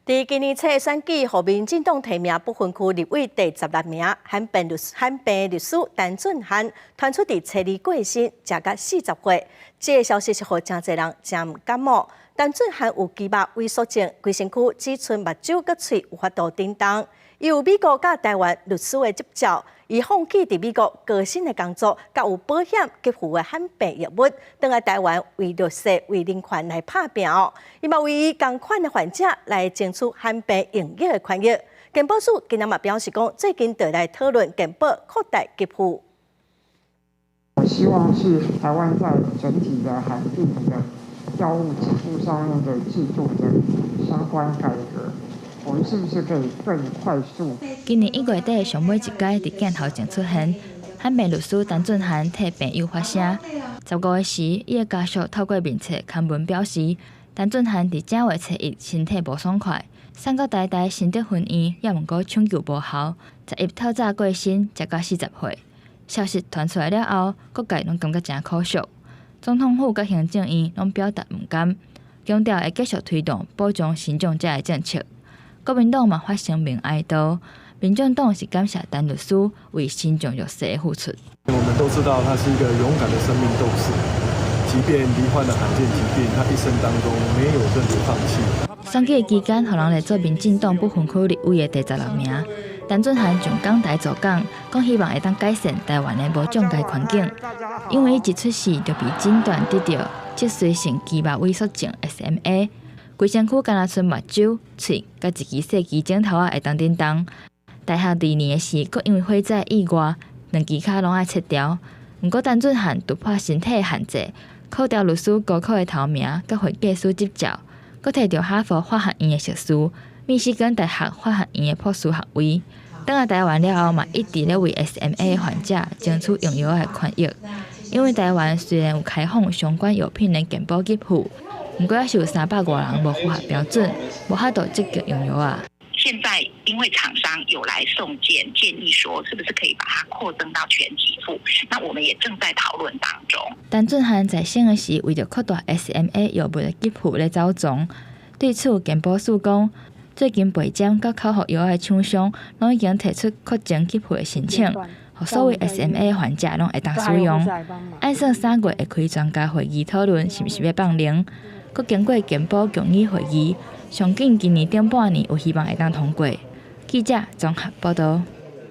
佇今年初選舉，予民進黨提名不分區立委第十六名，罕病律師陳俊翰傳出佇初二過身，食甲40歲。這个消息是予誠濟人誠毋甘哦。陳俊翰有肌肉萎縮症，規身軀只賰目睭佮喙有法度振動。伊有美國佮台灣律師的執照，伊放棄佇美國高薪的工作，佮有保險給付的罕病藥物，轉來台灣為弱勢、為人權來拍拚哦。伊嘛為伊仝款的患者來爭取罕病用藥的權益。健保署今仔嘛表示講，最近就來討論健保擴大給付。我希望是台灣在整體的罕病的藥物給付上面的制度的相關改革。我們是不是可以更快速？今年1月底上尾一擺佇鏡頭前出現，罕病律師陳俊翰替病友發聲。15月時，伊的家屬透過面冊刊文表示，陳俊翰佇正月初一身體無爽快，送到台大新竹分院，猶毋過搶救無效，11透早過身，食甲40歲。消息傳出來了後，各界攏感覺誠可惜。總統府佮行政院攏表達毋甘，強調會繼續推動保障身障者的政策。國民黨嘛發聲明哀悼，民眾黨是感謝陳律師為身障弱勢的付出。我們都知道他是一個勇敢的生命鬥士，即便罹患了罕見疾病，他一生當中沒有任何放棄。選舉期間，予人列做民進黨不分區立委的第十六名。陳俊翰上講臺主講，講希望會當改善台灣的無障礙環境。因為伊一出世就被診斷得著脊髓性肌肉萎縮症（SMA）。規身軀干焦賰目睭、喙，佮一支細支指頭仔會當振動。大學二年的時，閣因為火災意外，兩支跤攏愛切掉。毋過陳俊翰突破身體的限制，考著律師高考的頭名，佮會計師執照，閣提著哈佛法學院的碩士、密西根大學法學院的博士學位。轉來台灣了後，嘛一直咧為 SMA 患者爭取用藥的權益。因為台灣雖然有開放相關藥品的健保給付，毋過猶是有300外人無符合標準，無法度積極用藥啊。現在因為廠商有來送件，建議說是不是可以把它擴增到全給付？那我們也正在討論當中。陳俊翰在選的時，為著擴大 SMA 藥物的給付咧走傱，對此健保署講，最近拔針佮口服藥的廠商攏已經提出擴增給付的申請，予所有 SMA 患者攏會當使用。按算3月會開專家會議討論是毋是欲放靈，閣經過健保共議會議，上緊今年頂半年有希望會當通過。記者綜合報導。